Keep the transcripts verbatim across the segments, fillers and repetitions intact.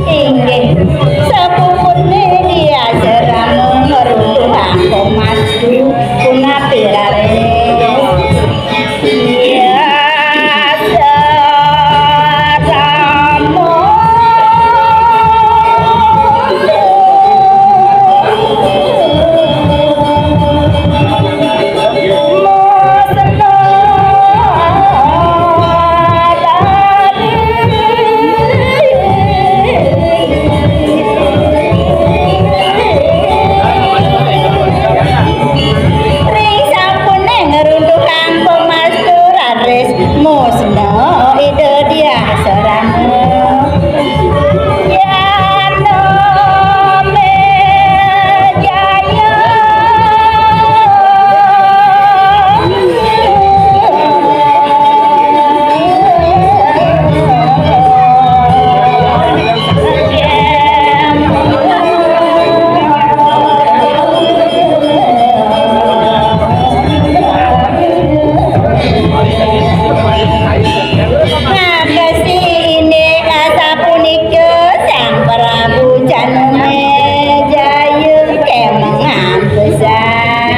Inggih, sapupune Diah Serama ngruntuhang Komas Punapi raris. Ring sampune ngruntuhang Komas Punapi raris musna Ida Diah Serama. Yatna me jaya. Makasih indik asapunika Sang Prabu Janamejaya kemengan pesan.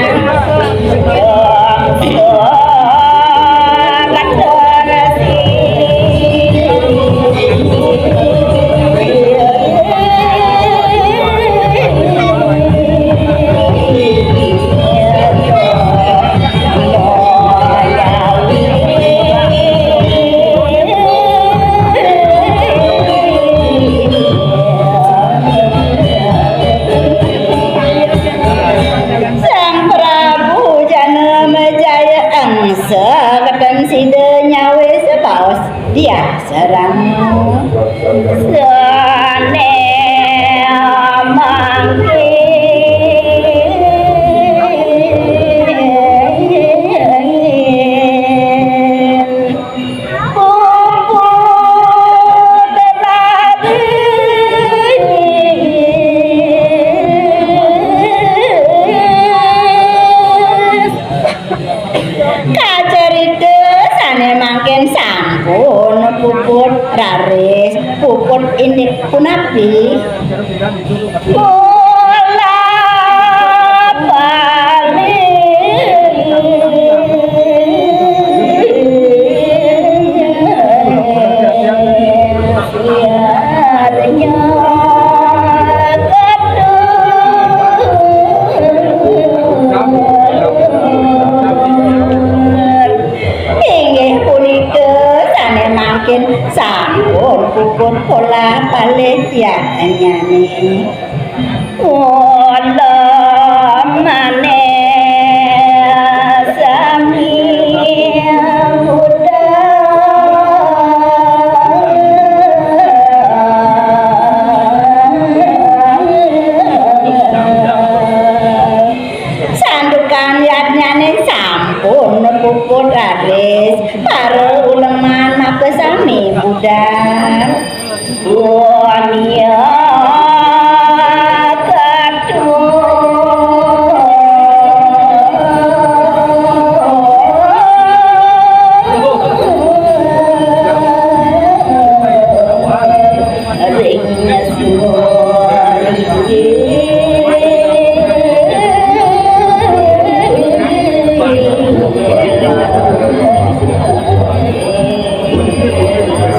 Sang Prabu Janamejaya engsa keten sida nyawis baos Diah Serama. Sane mangkin puput raris. Kacarita sane mangkin sampun puput raris, puput indik punapi? Bola bali. Siarnya inggih punika sane mangkin sampun puput polah palih yatnyane. Mula maneh sami budal. Santukan yatnyane sampun puput raris, para uleman makasami budal. Wania katu. Ring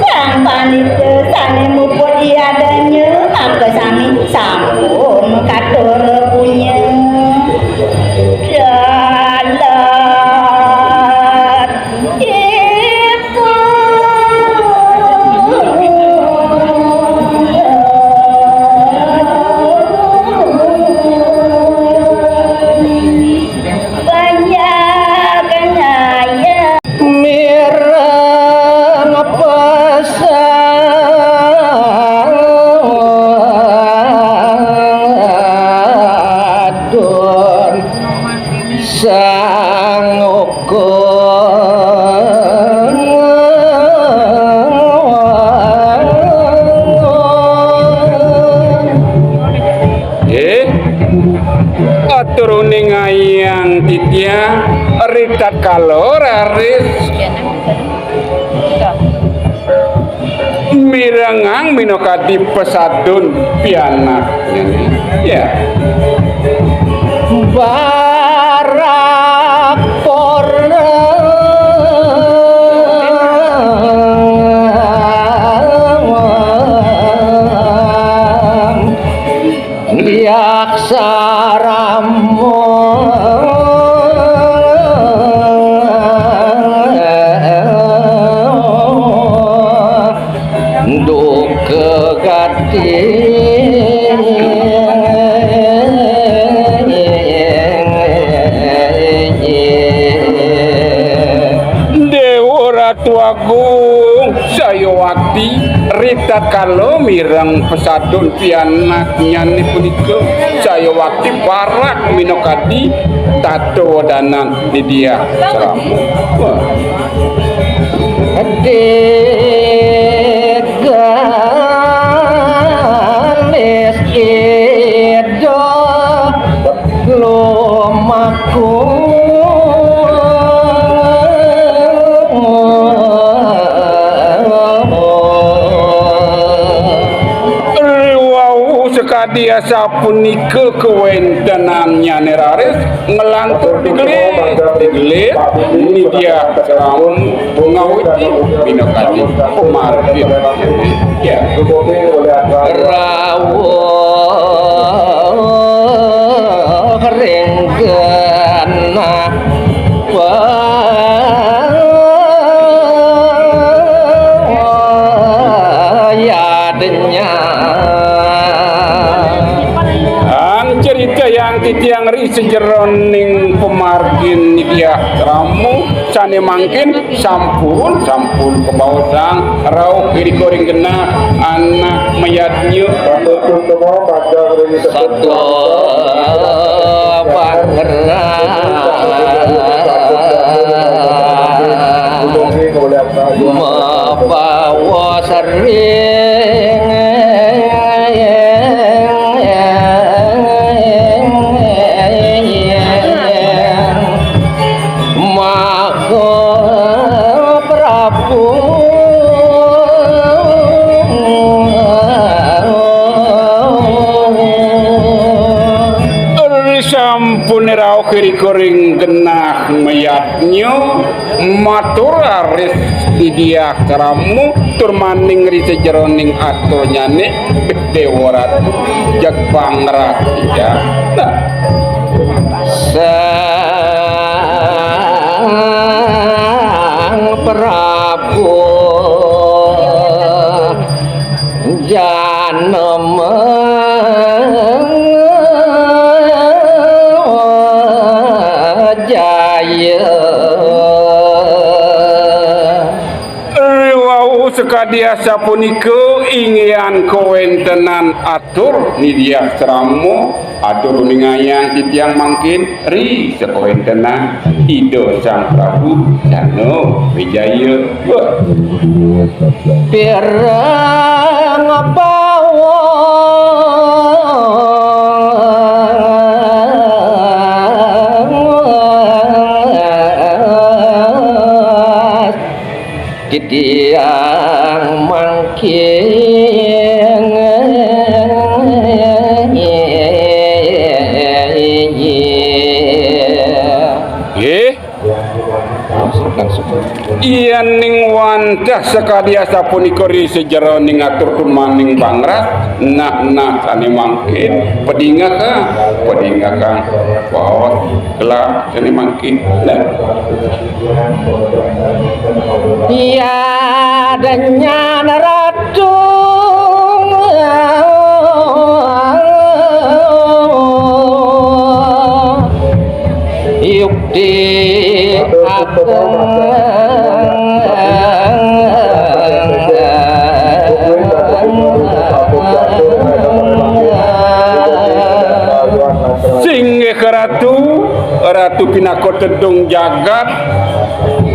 Sang pandita sane muput yadnya, makasami sampun katur punya. Dalat ipun. Runingayang titiang, ritatkala raris mirengang minakadi pasadun pianaknyané. Ya. Barak pora yaksarama. Duka gati. Déwa Ratu Agung, sayuwakti ritatkala mireng pasadun pianaknyané punika, sayuwakti barak minakadi tata wedanan Ni Diah Krama. Wah. Digalis ida lumaku. Riwau sakadi asapunika kawéntenannyané raris nglantur digelis, digelis, Ni Diah Krama ngawiti minakadi pamargin. Ya. Rawuh ring genah payadnya. Ang critayang titiang ri sajeroning pamargin Ni Diah Krama sané mangkin sampun, sampun kabaosang rauh irika ring genah anak mayadnya. Satua panggerak mabawa sering Maha Prabu. Ri sampuné rauh irika ring genah mayadnya, matur raris Ni Diah Krama tur maning ri sajeroning aturnyané, Déwa Ratu, jeg pangrah titiang. Nah. Sang Prabu Janama Jaya. Riwau sakadi asapunika inggihan kawéntenan atur Ni Diah Krama, atur uningayang titiang mangkin ri sakawéntenan Ida Sang Prabu Jana Wijaya. Wah. Pirang bawa titiang mangkin. Nggih. Yéning wantah sakadi asapunika ri sajeroning atur tur maning pangras, nah, nah, sané mangkin padingehang, padingehang. Paos gelah sané mangkin. Nah. Iya, danyan ratu. Yukti ageng. Singgih Ratu, Ratu Pinaka tedung jagat,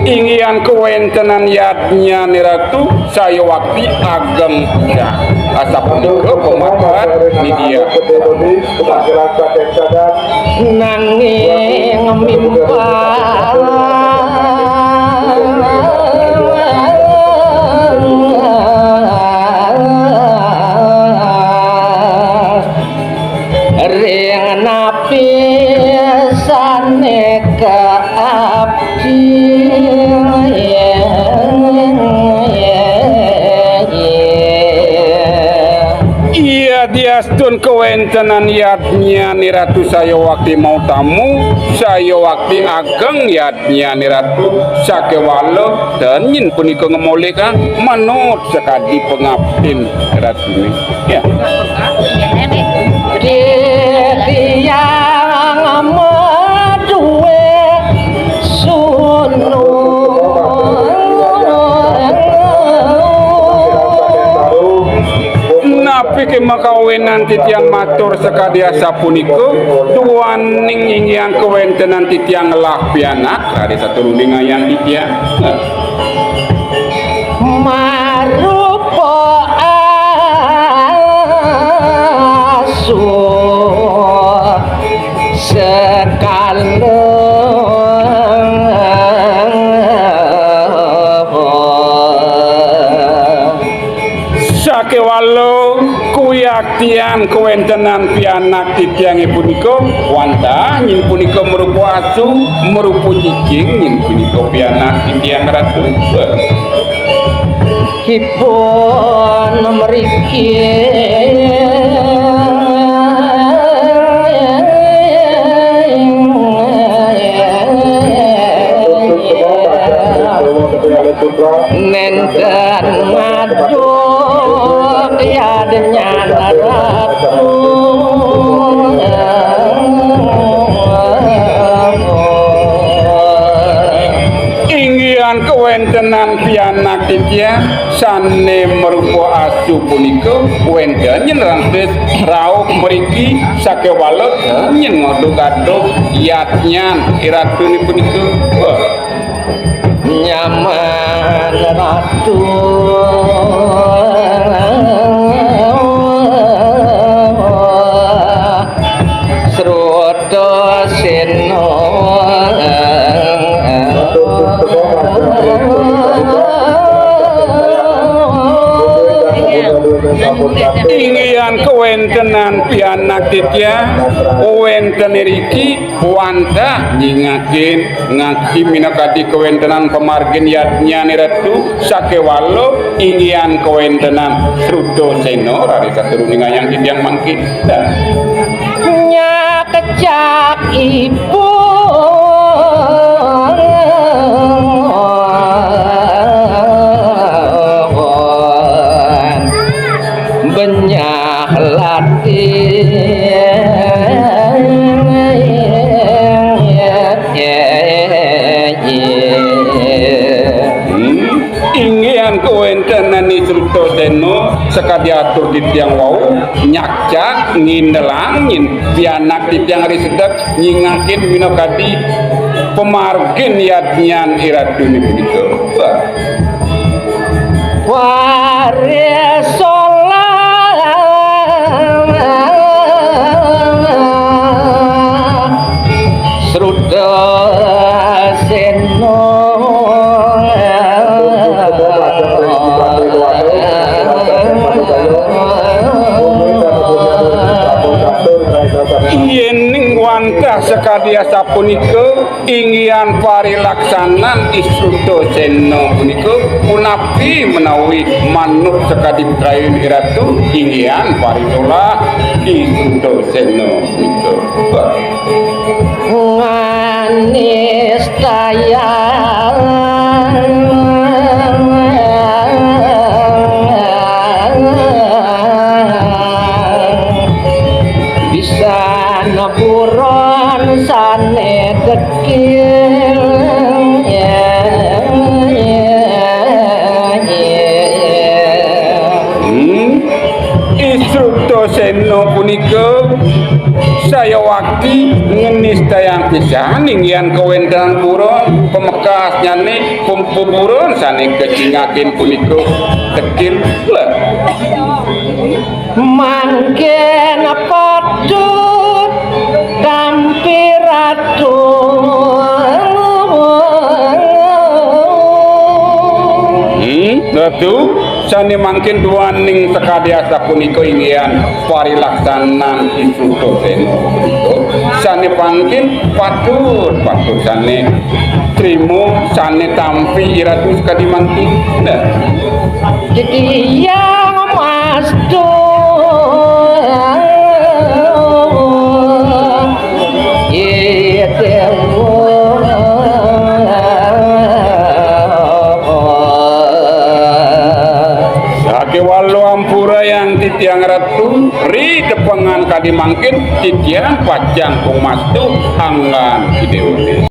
inggihan kawéntenan yadnyané Ratu, sayuwakti ageng. Asapunika pamargi Widya. Nanging mimpang ring napi sané kaabdi. Iya, diastun kawéntenan yadnyané Ratu sayuwakti mautamu, sayuwakti ageng yadnyané Ratu, sakéwala ten nyin punika ngamolihang manut sakadi pangabdin Ratuné. Ya. Titiang madué sunu. Napi ké makawinan titiang matur sakadi asapunika, duaning inggihan kawéntenan titiang ngelah pianak, raris atur uningayang titiang. Marupa asu sekala. Sakéwala kuyaktian kawéntenan pianak titiangé punika, wantah nyin punika marupa asu, marupa cicing, nyin punika pianak titiang Ratu. Kipun mriki. Nénten maduk yadnyané Ratu. Inggihan kawéntenan pianak titiang sané marupa asu punika, wénten nyin raris rauh mriki sakéwala nyin ngaduk-aduk yadnyané Ratuné punika. Wah. Nyaman Ratu Srutasena. Inggihan kawéntenan pianak titiang, wénten iriki wantah nyingakin ngaksi minakadi kawéntenan pamargin yadnyané Ratu, sakéwala inggihan kawéntenan Srutasena, raris atur uningayang titiang mangkin. Nyakcak ipun benyah latih. Hmm. Inggihan kawéntenan Srutasena sakadi atur titiang wau, nyakcak ngindelang nyin pianak titiang ri sedek nyingakin minakadi pamargin yadnyané Ratuné punika. Warisolah Srutasena. Yéning wantah sakadi asapunika, inggihan parilaksanan Srutasena punika punapi menawi manut sakadi pitrayun Ratu, inggihan parisolah Srutasena punika. Nganistayang bisan buron sané dekil. Hmm. Srutasena punika sayawakti nganistayang pisan inggihan kawéntenan buron, pamekasnyané pem-, peburon sané kacingakin punika tekil. Mangkin patut tampi Ratu. Hmm, Ratu, sané mangkin duaning sakadi asapunika inggihan parilaksanan Srutasena punika. Sané mangkin patut, patut sané trima, sané tampi Ratu sakadi mangkin. Nah. Titiang mastu. Sakéwala ampurayang titiang Ratu, ri tepengan kadi mangkin titiang pacang kumastu anggan Idéwa.